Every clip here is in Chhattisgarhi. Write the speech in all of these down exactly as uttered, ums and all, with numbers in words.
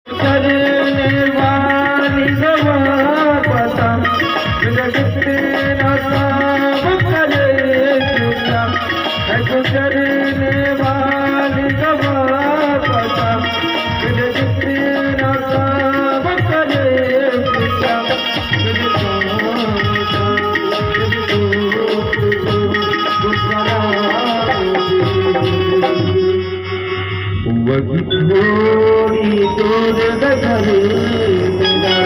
गुजरने वाली गवा पता, तुझे कितना काम करे, क्या है गुजरने वाली गवा पता, तुझे कितना काम करे, क्या तुझे तो, तुझे तो, तुझे तो गुजरा। वही थोड़ी दूर घर मेरा,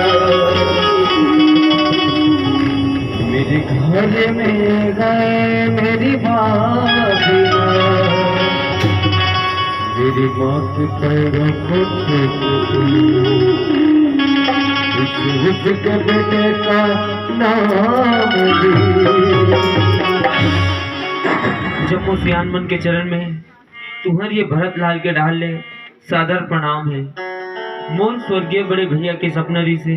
मेरे घर में है मेरी भाभी माँ, मेरी माँ के पैरों को छू, उस, उसके बेटे का नाम भी। जम्मो सियान मन के चरण में तुहर ये भरत लाल के डाल ले सादर प्रणाम हे। मोर स्वर्गीय बड़े भैया के सपना रहिसे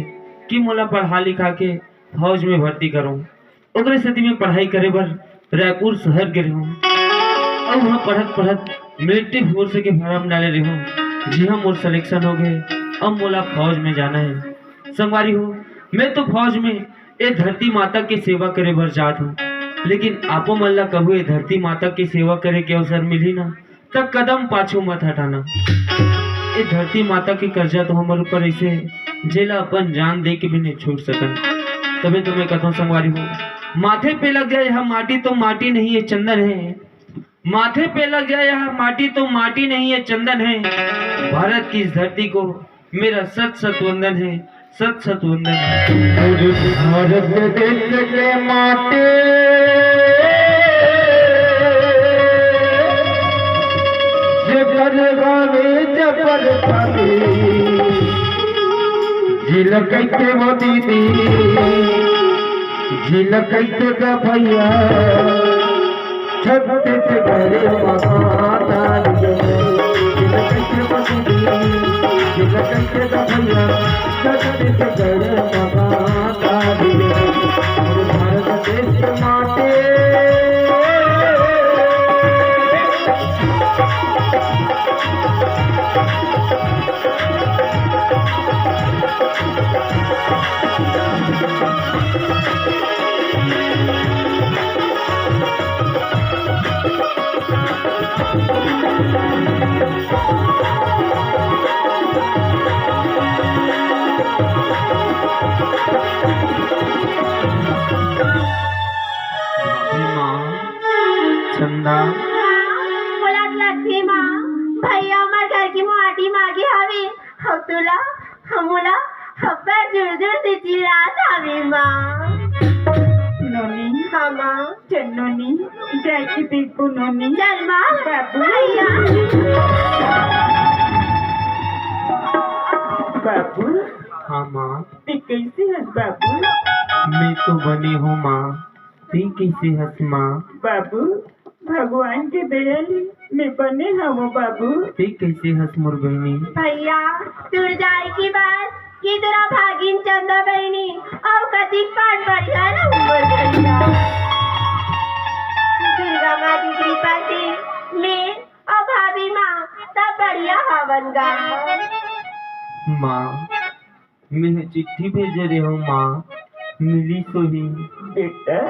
कि मोला पढ़ा लिखा के फौज में भर्ती करो। ओकरे सेती मैं पढ़ाई करे बर रायपुर शहर गे रेहेंव। अउ उहाँ पढ़त पढ़त मैट्रिक फोर्स के फॉर्म डाले रेहेंव, जिहाँ मोर सिलेक्शन हो गे। अब मोला फौज में जाना हे। संगवारी हो, मैं तो फौज में ए धरती माता के सेवा करे बर जात हूँ, लेकिन आपो मन ला कभू ए धरती माता के सेवा करे के अवसर मिलही ना, त कदम पाछू मत हटाना। ए धरती माता के कर्जा तो हमर ऊपर अइसे, जेला अपन जान दे के भी नहीं छूट सकन। तभे तो मैं कहता हूँ संगवारी हो, माथे पे लग जाए यह माटी तो माटी नहीं, ये चंदन है। माथे पे लग जाए यह माटी तो माटी नहीं, ये चंदन है। भारत की इस धरती को मेरा शत शत वंदन है, शत शत वंदन है। अरे भारत देश के माटी, जेकर गावे जबर थाली, जिला कैसे वो दीदी, जिला कैसे का भैया, छत्तीसगढ़ महाकाल, जिला कैसे वो दीदी, जिला कैसे का भैया, छत्तीसगढ़ महाकाल, भारत देश के माटी। भाभी माँ, चंदा। बोलत लगथे माँ, भैया हमर घर की मुहाटी मांगे हवे, हम तोला, हमोला, अब्बड़ जुर जुर से चिल्लात हवे माँ। नोनी। हाँ माँ। चल नोनी, जाए के देखो नोनी। चल माँ। बाबू। भैया। बाबू। हाँ माँ। ते कैसे हस बाबू? मैं तो बने हूँ माँ, ते कैसे हस माँ? बाबू, भगवान के दया ले मैं बने हवं बाबू। ते कैसे हस मोर बहिनी? भैया, तोर जाए के बाद कि तोर भागिन चंदा बहिनी अउ कतिक पाट बढ़िया रहू मोर भैया। दुर्गा माँ की कृपा से मैं अउ भाभी माँ सब बढ़िया हवन गा। माँ, मेंह चिट्ठी भेजे रेहेंव माँ, मिलिस होही। बेटा,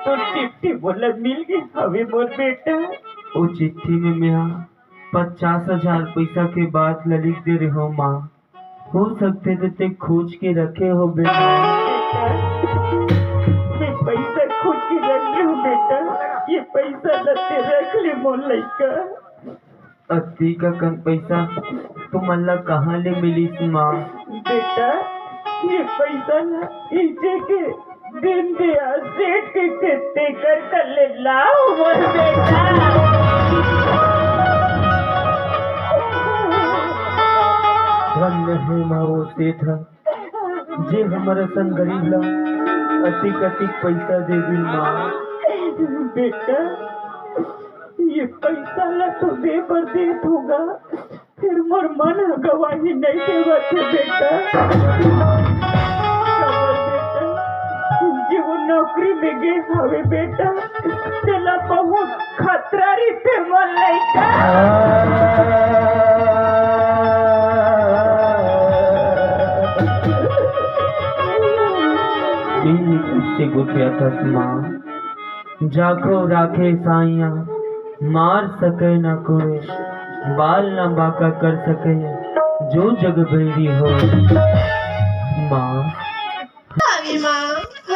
तोर चिट्ठी मोला मिल गे हवे मोर बेटा। ओ चिट्ठी में मेंहा पचास हजार पइसा के बात ल लिख दे रेहेंव माँ। हो सकथे त तें खोज के रखे होबे माँ। बेटा, मैं पइसा खोज के रख ले हूँ बेटा, ये पइसा ल तें रख ले मोर लइका। अतिक अकन पइसा तुमन ला कहाँ ले मिलिस माँ? बेटा, ये पइसा ला इजे के दीनदयाल सेठ के खेते कर कर ले लाव मोर बेटा। धन्य हे माँ वो सेठ ह, जे हमर असन गरीब ला अतिक अतिक पइसा दे दिस माँ। बेटा, ये पइसा ला तो दे बर देत होगा, फेर मोर मन ह गवाही नइ देवत हे बेटा। काबर बेटा, जे वो नौकरी में गे हवे बेटा, तेला बहुत खतरा रहिथे मोर लइका। इन्हीं से गुठिया थस माँ। जाखो राखे साइया, मार सके न कोई, बाल न बांका कर सके, जो जग बैरी हो। माँ। अरे माँ।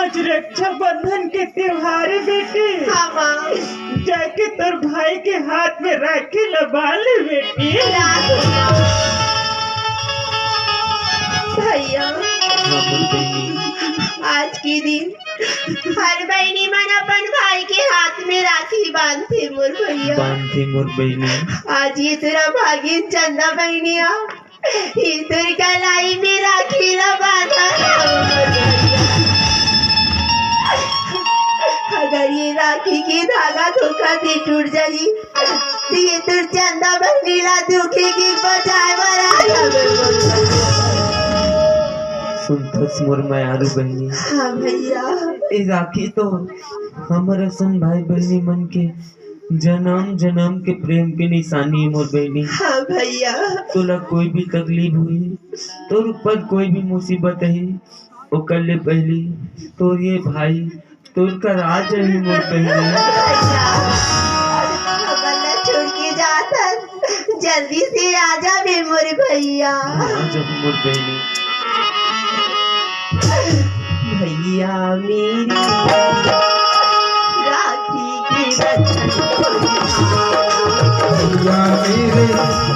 आज रक्षाबंधन के त्योहार है बेटी। हाँ माँ। जाके तोर भाई के हाथ में राखी ल बांध ले बेटी। राखी। भैया। हाँ, मोर बहिनी। आज के दिन हर बहिनी मन अपन भाई के हाथ में राखी बांधथे मोर भैया। बांधथे मोर बहिनी। आज ये तोर अभागिन चंदा बहिनी आ, ये तोर कलाई में राखी ला बांधा। अगर ये राखी के धागा धोखा से टूट जाही, त ये तोर चंदा बहिनी ला दुखी के बचाए बर आ जाबे। सुनथस मोर मयारू बहिनी? हाँ भैया। ए राखी तो हमर असन भाई बहिनी मन के जनम जनम के प्रेम के निशानी है मोर बहिनी। हाँ भैया। तोला कोई भी तकलीफ हुई, तोर ऊपर कोई भी मुसीबत आई, ओकर ले पहली तोर ये भाई तोर करा जाही मोर बहिनी। भैया, हमन ला छोड़ के जात हस, जल्दी से आ जाबे मोर भैया। आ जाबे मोर बहिनी। भैया मेरे राखी के बंधन को निभा। भैया मेरे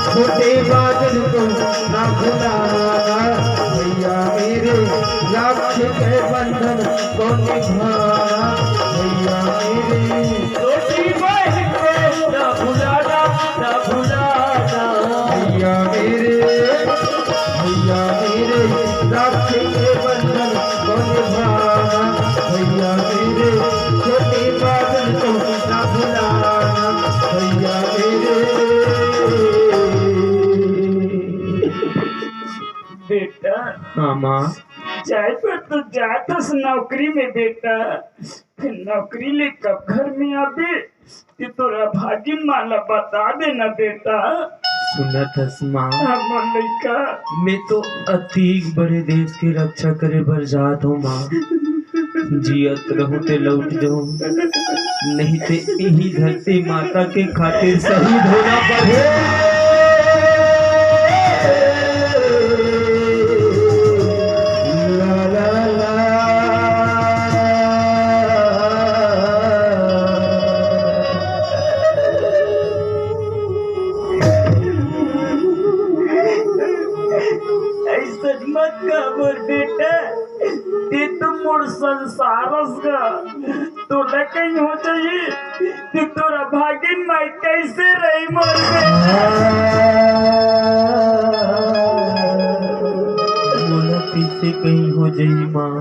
छोटे बादल को ना भुलाना, भैया मेरे राखी के बंधन को निभाना, भैया मेरे छोटी बहन को ना भुलाना, ना भुलाना। भैया मेरे, भैया मेरे, राखी के बंधन को निभाना। भैया मेरे, छोटे बादल को ना भुलाना। भैया मेरे। बेटा। हाँ माँ। जाए बर तो जात हस नौकरी में बेटा, फिर नौकरी ले कब घर में आबे? ते तोर अभागिन माँ ला बता देना बेटा। सुनत हस माँ? हाँ, मोर लइका। मैं तो अतीक बड़े देश के रक्षा करे बर जात हूँ माँ। जियत रहूँ ते लौट जाऊँ, नहीं ते इही धरती माता के खातिर शहीद होना पड़े। ला, ला, ला। अइसन मत कह मोर बेटा, ते तो मोर संसार हस गा। तोला कहीं हो जाही, ते तोर अभागिन माई कैसे रही मोर बेटा? मोला कैसे कहीं हो जाही माँ?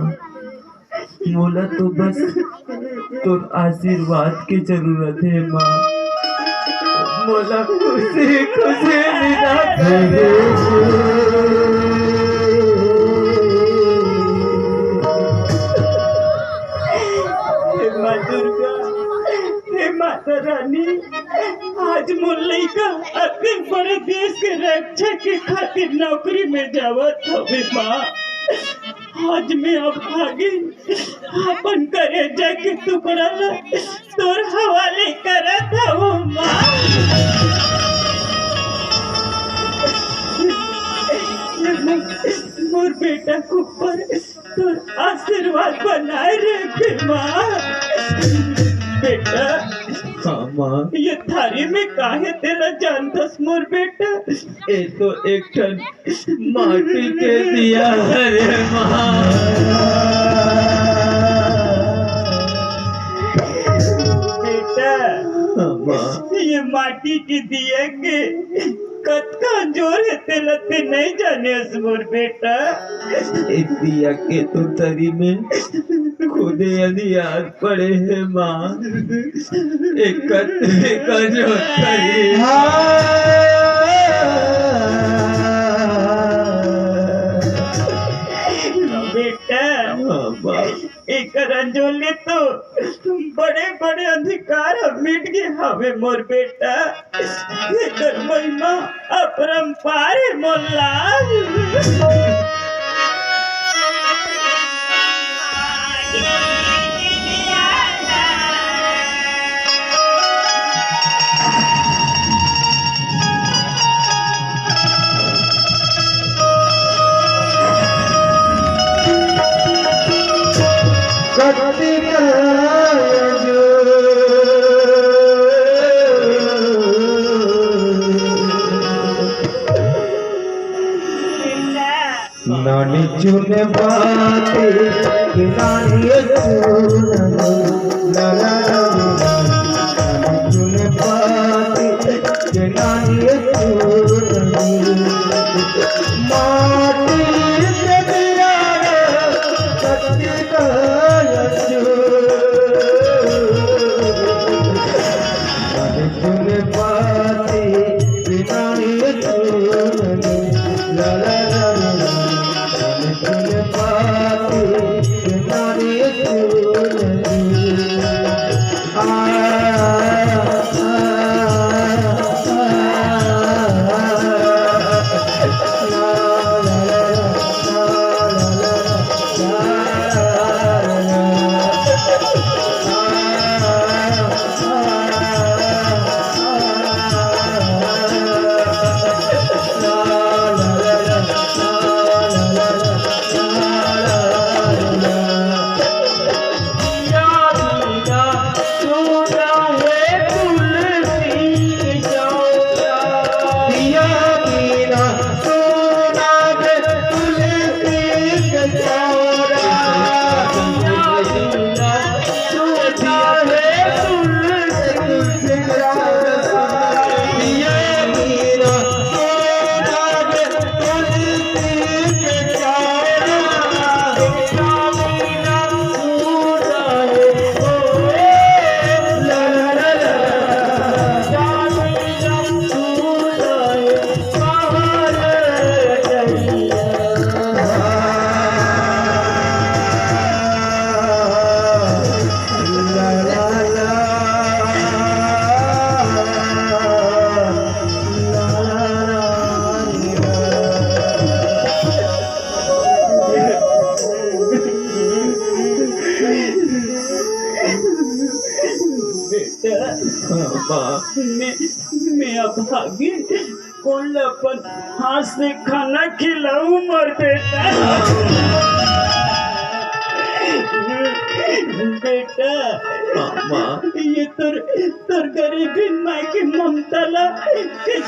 मोला तो बस तोर आशीर्वाद के जरूरत हे माँ। मोला खुशी खुशी विदा कर दे। हे माँ दुर्गा, हे माता रानी, आज मोर लइका अतेक बड़े देश के रक्षा के खातिर नौकरी में जावत हवे माँ। आज मैं अभागिन अपन करेजा के टुकड़ा ला तोर हवाले करत हवं माँ। मोर बेटा के ऊपर तोर आशीर्वाद बनाए रहे माँ। बेटा, हाँ माँ। ये थारी में का हे तेला जानथस मोर बेटा? ए तो एक ठन माटी के दिया हरे माँ। बेटा, हाँ माँ। ये माटी के दिया के कतका अंजोर हे तेला ते नहीं जाने हस मोर बेटा। ए दिया के तो तरी में खुदे अंधियार पड़े हे माँ। एक कतरे का जो तरी। बेटा, हाँ माँ। एकर अंजोर ले तो बड़े-बड़े अधिकार ह मिट गे हवे मोर बेटा। एकर महिमा अपरंपार हे मोर लाल। नानी चुन पाती, नानी चुन, ला ला ला, नानी चुन पाती, नानी चुन, माटी के दिया रे, सत्य का चुन। नानी चुन पाती, नानी चुन, ला ला ला ला, नानी चुन पाती, नानी चुन, आ, आ, आ, आ, ला ला ला ला। बेटा, हाँ, माँ। मैं, मैं अभागिन कोन ल अपन हाथ से खाना खिलाऊं मोर बेटा? बेटा, हाँ, माँ। ये तोर, तोर गरीबिन माई के ममता ला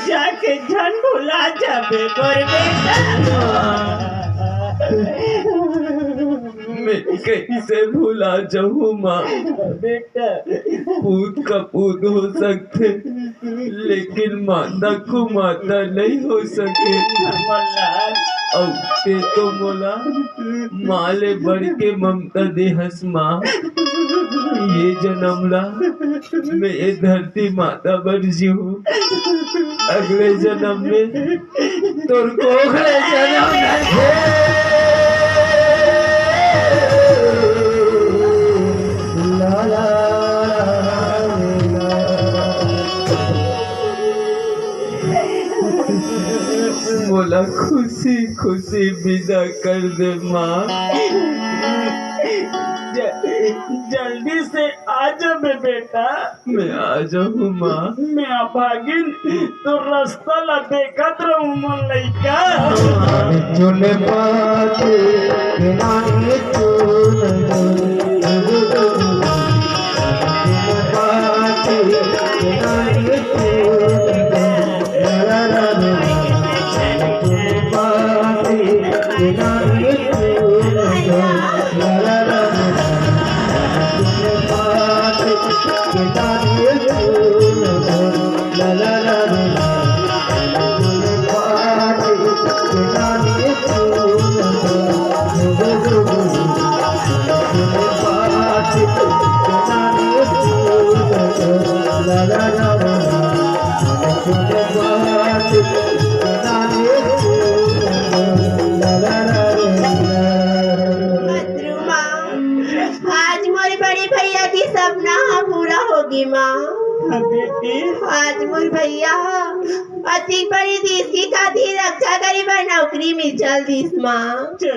जाके झन भुला जाबे मोर बेटा। मैं कइसे भुला जाहूँ माँ? बेटा। पूत कपूत हो सकथे, लेकिन माता कुमाता नइ हो सके। अउ तें तो मोला माँ ले बढ़ के ममता देहस माँ। ये जनम ला मैं ये धरती माता बर जीहूँ, अगले जनम में तोर कोख ले जनम लेके। ला, ला, ला, ला। मोला खुशी खुशी विदा कर दे माँ। ज-, जल्दी से आ जाबे बेटा। मैं आ जाहूँ माँ। मैं अभागिन तोर रस्ता ला देखत रहूँ मोर लइका। चुन पाती, नानी चुन, चुन पाती, नानी चुन, ला ला ला ला, चुन पाती, नानी चुन, ला ला ला ला। ध्रुव माँ, आज मोर बड़े भैया के सपना ह पूरा होगे माँ। हाँ बेटी। आज मोर भैया ह अतिक बड़े देश के खातिर रक्षा करे बर नौकरी मिल चल दिस माँ। चल।